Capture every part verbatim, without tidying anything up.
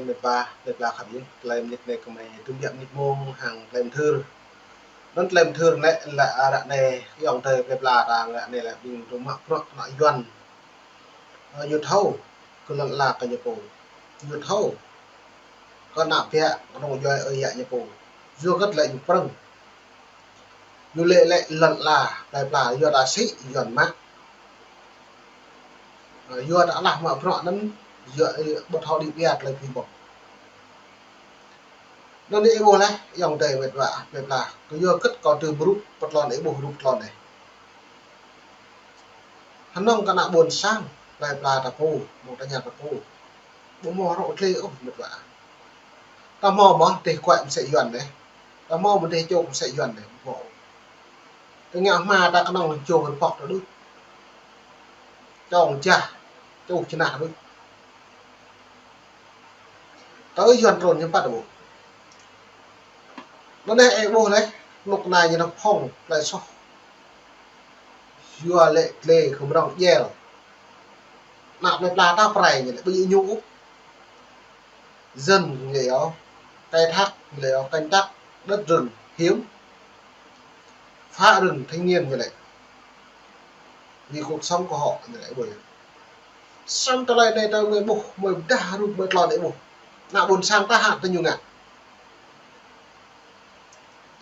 Mĕt wa, mĕt wa khăp yơh, tơlơi mơnit anai kơmơi tŭm biă mơnit mông hăng tơlơi mơthưr. Anŭn tơlơi mơthưr anai lĕ ară anai, ayŏng adơi plơi pla ta ară anai lĕ ƀing dŏ mă bruă kơnuk kơna Yuan. Ơ, ñu thâo kơ lŏn ala kơ ñu pô. Ñu thâo kơ ană bă kơnung djuai ơi yă ñu pô. Yua hơget lĕ ñu prŏng. Ñu lĕ lĕ lŏn ala plơi pla yua ta sĭ Yuan mă. Ơ, yua ta alah mă bruă anŭn, yua, ơ, ƀu thâo đĭ biă tơlơi phi ƀơ̆ng. Anŭn ih ƀuh laih, ayŏng adơi mĕt wa, mĕt wa. Kơ yua hơget kâo tŭm rup pơtlon ih ƀuh rup pơtlon anai. Hơnơ̆ng kơ ană ƀôn sang, plơi pla ta pô, mơ̆ng ta ña ta pô. Ƀu hmâo rŏ klê ôh, mĕt wa. Ta hmâo mơ̆ dêh kuai mơsĕ Yuan anai. Ta hmâo mơ̆ dêh čô mơsĕ Yuan anai, ƀu hmâo. Tơña hma ta kơnơ̆ng čô rơpŏk ta đôč. Čong jah, čuh čơnah đôč. Tơ Yuan trŭn hiư̆m pă ta ƀuh. Anŭn anai ih ƀuh laih, kơnuk kơna ñu nao phŏng tơlơi soh. Yua lĕ klê kơmrŏng djel. Ană plơi pla ta prai ñu lĕ ƀu djơ̆ ñu ôh. Dân ñu lĕ yơh, khai thác ñu lĕ yơh, canh tác đất rừng hiếm, phá rừng thanh niên ñu lĕ. Vì cuộc sống của họ ñu lĕ ƀuh. Samơ̆ tơlơi anai ta mơi ƀuh, mơi pơdah rup mơi tlon ih ƀuh. Ană ƀôn sang ta hă tơ ñu ngă.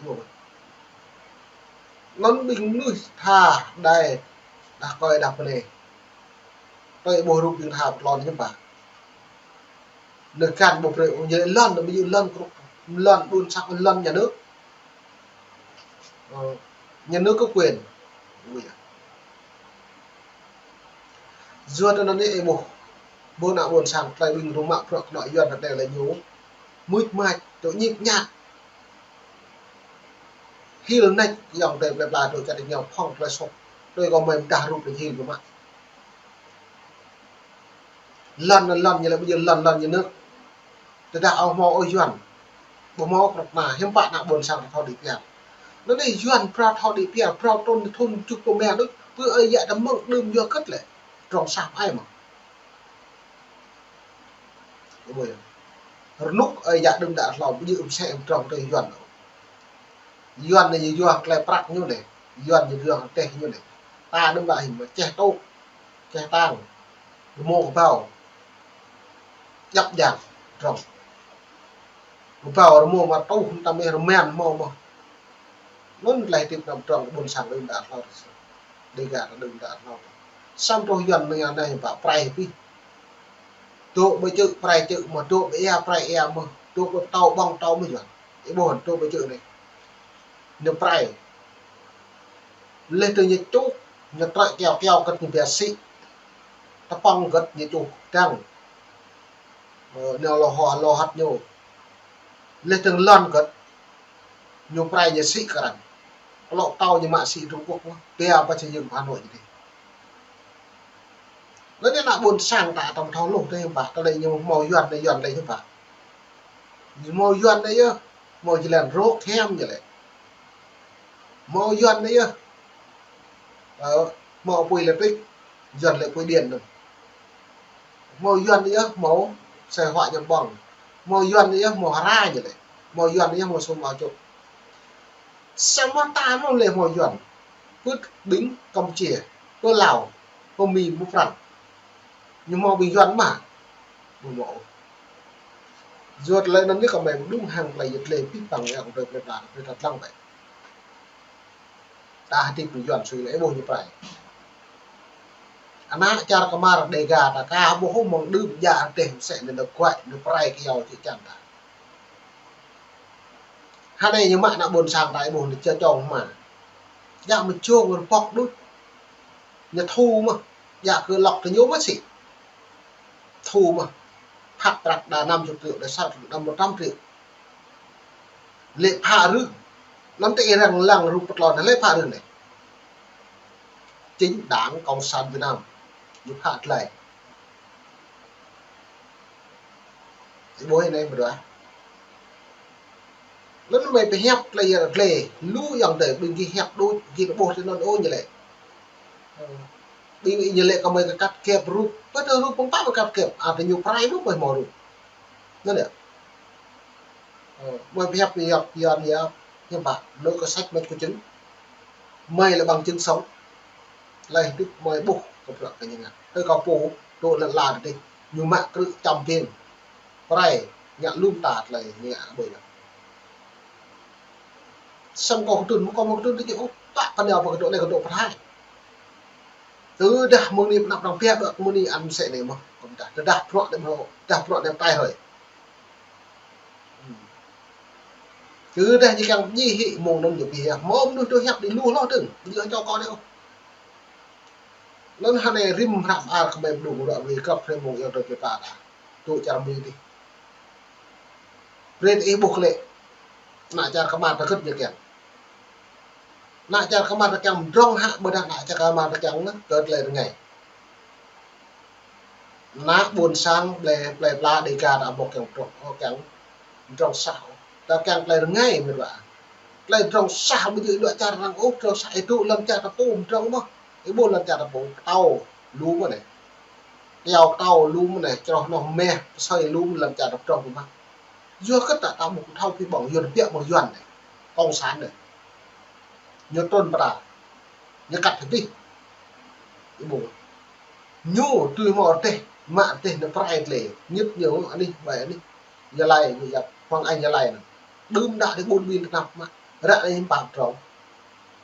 Ƀuh. Anŭn ƀing mơnuih tha đai đah kơi đah pơnê. Tơlơi ƀuh rup ƀing tha pơtlon hiư̆m pă. Nơ̆r găn ƀu brơi ôh, ñu lĕ lŏn, ƀu djơ̆ lŏn kơnuk, lŏn ƀôn sang, lŏn nhà nước. Ơ, nhà nước có quyền. Ui da. Yua tơ anŭn ih ƀuh. Ƀu ană ƀôn sang tơlơi ƀing dŏ mă bruă kơnuk kơna Yuan ta anai lĕ ñu mưč mač, dŏ ñik ñak. Hil nač, ayŏng adơi plơi pla dŏ čar ñu phŏng tơlơi soh. Tui kâo mơi pơdah rup lĕ hil dŏ mă. Lŏn, lŏn ñu lĕ ƀu djơ̆ lŏn, lŏn nhà nước. Tơdah ƀu hmâo ôh Yuan, ƀu hmâo kơnuk kơna, hiư̆m pă ană ƀôn sang ta thâo đĭ biă. Anŭn anai Yuan phrâo thâo đĭ biă, phrâo trŭn thŭn tơjuh pluh rơma đôč, pơ ơi yă ta mơ̆ng đưm yua hơget lĕ. Trong sah ai mơ̆. Ƀuh yơh. Rơnŭk ơi yă đưm đă hlâo, ƀu djơ̆ ƀu sĕ ƀu trong tơ Yuan. Yuan anai ñu yua klĕ prăk ñu anai. Yuan ñu yua teh ñu anai. Ta đưm đă hĭ mơ̆ čeh tŭ, čeh tang. Rơmô kơbao. Djăp djang, trong. Kơbao rơmô mă tuh, tăm ih rơmen hmâo mơ̆. Anŭn tơlơi hơdip anăm trong ƀôn sang đưm đă hlâo. Dêga ta đưm đă hlâo. Samơ̆ truh Yuan anai anai pă prai pih. Dŏ ƀơi čư̆ prai čư̆ mơ̆, dŏ ƀơi ia prai ia mơ̆, dŏ ƀơi tâo ƀơ̆ng tâo mơ̆ Yuan. Ih ƀuh dŏ ƀơi čư̆ anai. Ñu prai. Leh tơ ñu čuh, ñu trơi kiao kiao kơ̆t ñu biă sĭ. Tơpŏng kơ̆t ñu čuh dăng. Ơ, ñu lŏ hŏ, lŏ hăt ñu. Leh tơ lŏn kơ̆t, ñu prai ñu sĭ kơ arăng. Kơ lŏ tâo ñu mă sĭ Trung Quốc mơ̆, biă pă čơ yơ̆ng Hà Nội ñu dih. Leh anai ană ƀôn sang ta tăm thâo hluh tơ hiư̆m pă, tơlơi ñu hmâo Yuan anai Yuan lĕ hiư̆m pă. Ñu hmâo Yuan anai yơh, hmâo jơlan rôk hiam ñu lĕ. Hmâo Yuan anai yơh. Ơ, hmâo apui lĕ pik, Yuan lĕ apui điện anŭn. Hmâo Yuan anai yơh, hmâo xe hua ñu ƀơ̆ng. Hmâo Yuan anai yơh, hmâo hra ñu lĕ. Hmâo Yuan anai yơh, hmâo sum ao čŭk. Samơ̆ ta anŭn lĕ hmâo Yuan. Pơ ƀing Campuchia, pơ Lào, pơ Mi, pơ Prăng. Ñu hmâo ƀing Yuan mơ̆. Ƀu hmâo. Yua tơlơi anŭn anai kơ mơi mơđung hăng tơlơi yơh tơlơi pih păng yơh kơ tơlơi plơi pla, plơi pla lăng ƀai. Ta hơdip ƀing Yuan sui lĕ ƀuh ñu prai. Ană čar kơmar Dêga ta ka ƀuh mơ̆ng đưm djă rơdêh mơsĕ anai nao guaĭ, nao prai kơ yua čư̆ čan ta. Hơnai ñu mă ană ƀôn sang ta ih ƀuh ñu čơ čong hma. Djă mơčông rơpŏk đôč. Ñu thu mơ̆. Djă kơ lŏk tơ ñu mơ̆ sĭ. Thu mơ̆. Phăk prăk đa năm chục triệu, đa sa triệu, đa một trăm triệu. Lĕ phă rưh. Anăm tơ ih răng lăng rup pơtlon lĕ phă rưh anai. Chính Đảng Cộng sản Việt Nam. Ñu phă tơlơi. Ih ƀuh anai mơ̆ đuaĭ. Lơ̆m mơi pơhiăp tơlơi yơh tơlơi, lu ayŏng adơi, ƀing gih hiăp đôč, gih ƀuh tơ anŭn ôh ñu lĕ. Ƀing ih ñu lĕ kơ mơi kơ cắt ghép rup, pơ tơ rup pơ̆ng pă mơi cắt ghép, a tơ ñu prai mơ̆ mơi hmâo rup. Anŭn yơh. Ơ, mơi pơhiăp yơh, yơh, yơh, hiư̆m pă, nao kơ sách mơi kơ chứng. Mơi lĕ bằng chứng sống. Laih hơdip mơi ƀuh kơ bruă kơ ñu ngă. Tơ kâo pô, dŏ lŏn ala adih. Ñu mă krư̆ čăm ping. Pơrai, ngă lŏm ta tơlơi ñu ngă ƀơi anŭn. Samơ̆ kâo kơdŭn, mơ̆ kâo mơ̆ kơdŭn tơ jĕ ôh, tơpă pơnao pơ kơdŏ anai kơdŏ pơrai. Tơdah mơ̆ng anai pơnăp arăng pia dŏ mơ̆ng anai ăn mơsĕ anai mơ̆n, kâo pơdah. Tơdah bruă anai mơ̆n, tơdah bruă anai pơrai hơi. Hmm. Tơdah ñu kiăng pơdjai hĭ mơ̆ng anŭn ñu pơhiăp. Mơ̆ mơnuih tơ hiăp đĭ lu hloh dơ̆ng, ñu čô kâo anai ôh. Anŭn hơnai rĭm hră mơar kơ mơi pơdŏng ră ruai krăp hrơi mơ̆ng ayŏng adơi pơpă ta. Tŭ čar Mi adih. Brơi ih ƀuh klĕ. Ană čar Kmar ta gĭt ñu kiăng. Ană čar Kmar ta kiăng mơdrŏng hă, ƀôdah ană čar Kmar ta kiăng anŭn kơ tơlơi rơngai. Ană ƀôn sang plei, plei pla Dêga ta ƀu kiăng mơdrŏng, ơ, kiăng mơdrŏng sah. Ta kiăng tơlơi rơngai mơ̆n wa. Tơlơi mơdrŏng sah ƀu djơ̆ dŏ čar arăng ôh, mơdrŏng sah ih dŏ lŏn čar ta pô mơdrŏng mơ̆n. Ih ƀuh lŏn čar ta pô, pơtâo lu mơ̆n anai. Pơtâo pơtâo lu mơ̆n anai, čroh noh meh, pơsơi lu mơ̆n lŏn čar ta pơdrŏng mơ̆n. Yua kơ ta, ta ƀu thâo pơhiăp ƀơ̆ng, Yuan pơhiăp ƀơ̆ng Yuan anai. Cộng sản anai. Ñu trŭn pơtă. Ñu kăt hơdih. Ih ƀuh. Ñu tui mơ̆ rơdêh, mă rơdêh anai pơrai tơlơi. Ñit ñu anih, ƀai anih. Gia Lai, ñu yap, Hoàng Anh Gia Lai anŭn. Đưm đă đĭ ƀun ƀin tơnap mă. Ră anai hiư̆m pă pơdrŏng.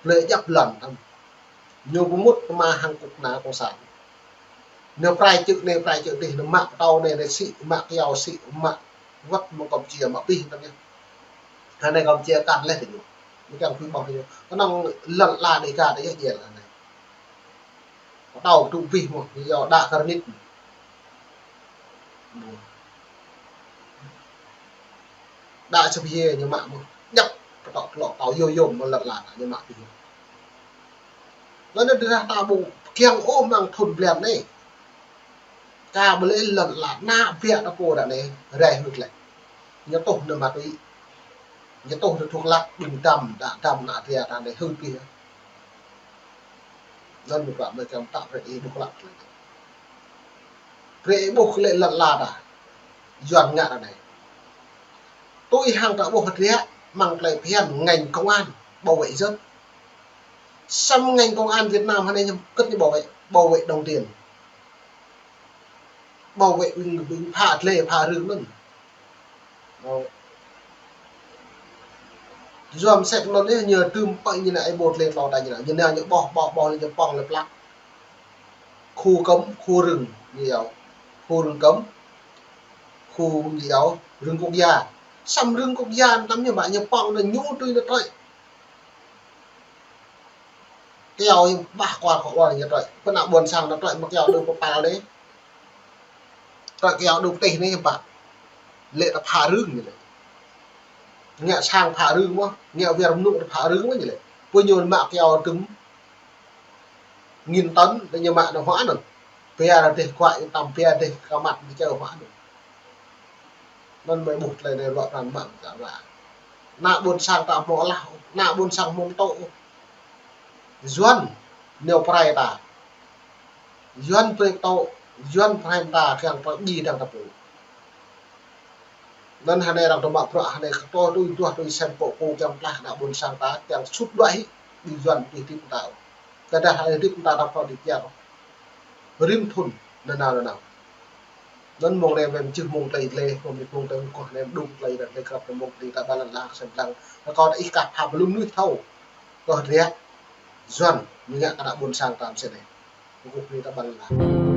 Plei djăp lŏn tăm. Ñu pơmŭt tơma hăng kŭk kơna cộng sản. Ñu pơrai čư̆ anai, pơrai čư̆ adih, ñu mă pơtâo anai, anai sĭ, mă kyâo sĭ, mă wơ̆t mơ̆ng Campuchia, mă abih tăm yơh. Hơnai Campuchia kăn laih tơ ñu. Ñu kiăng pơhiăp ƀơ̆ng tơ ñu. Kơnơ̆ng lŏn ala Dêga ta yơh djel anai. Pơtâo tŭ abih mơ̆n, ñu yua đă kơ rơnit. Đă sơ̆p hie ñu mă mơ̆n. Djăp, pơtŏk tlŏ tâo yôm yôm mơ̆n lŏn ala ñu mă abih. Lŏn anai tơdah ta ƀu kiăng ôh amăng thŭn blan anai. Ka ƀu lĕ lŏn ala ană biă ta pô ră anai, rai hơ̆t lĕ. Ñu tuh nao ma túy. Ñu tuh nao thuốc lắc, đưm đăm, đă đăm ană biă ta anai hơ̆t abih. Anŭn mơ̆ pă mơi kiăng pơtă brơi ih ƀuh klă. Brơi ih ƀuh klĕ lŏn ala ta. Yuan ngă ră anai. Tui hăng ta ƀuh hơdră amăng tơlơi phiăn ngành công an bảo vệ dân. Samơ̆ ngành công an Việt Nam hơnai ñu kơ̆t ñu bảo vệ, bảo vệ đồng tiền. Bảo vệ ƀing, ƀing phă tơlơi phă rưng anŭn. Ơ. Yua mơsĕ anŭn yơh ñu tơm pơ̆ ñu anai ih ƀuh tơlơi tlâo ta ñu anai. Ñu anai ñu ƀuh, ƀuh, ƀuh, ñu pŏng lĕ plăk. Khu cấm, khu rừng, ñu yua. Khu rừng cấm. Khu ñu yua, rừng quốc gia. Samơ̆ rừng quốc gia tăm ñu mă ñu pŏng anŭn ñu tui anŭn trơi. Kyâo ñu ƀah kual kơ ƀuôn ñu trơi. Pơ ană ƀôn sang ta trơi mă kyâo đu pơpal anai. Trơi kyâo đu pơtih anai hiư̆m pă. Lĕ ta phă rưng ñu lĕ. Ngă sang phă rưng mơ̆n, ngă wir mơnŭ ta phă rưng mơ̆n ñu lĕ. Pơ ñu mă kyâo tơm nghìn tấn, ñu mă anŭn hua anŭn. Pia rơdêh kuai tăm pia rơdêh kơ măt ñu čơ hua anŭn. Anŭn mơi ƀuh tơlơi anai ruă pran mă mơ̆ ta ruă. Ană ƀôn sang ta hmâo alah, ană ƀôn sang hmâo pơtô. Yuan nao pơrai ta. Yuan brơi pơtô, Yuan pơrai ta kiăng pơdjai dăng ta pô. Anŭn hơnai arăng tơmă bruă hơnai kơ tui duah tui sem pô pô kiăng pơklaih ană ƀôn sang ta kiăng sut đuaĭ hĭ ƀing Yuan ƀu hơdip ta. Tơdah hơdip ta ta pơtô đĭ kiăng. Rĭm thŭn nanao nanao. Anŭn mơ̆ng anai wơ̆t čih mơ̆ng tơlơi tơlơi, mơ̆ng tơlơi tơlơi kơkuh anai đŭng tơlơi tơlơi krăp mơ̆ng tơlơi ta ƀơi lŏn ala kơsem lăng. Rơkâo ta ih kah pha pơlŭm nuih thâo. Kơ hơdră Yuan ñu ngă kơ ană ƀôn sang ta mơsĕ anai. Kơkuh tơlơi ta ƀơi lŏn ala.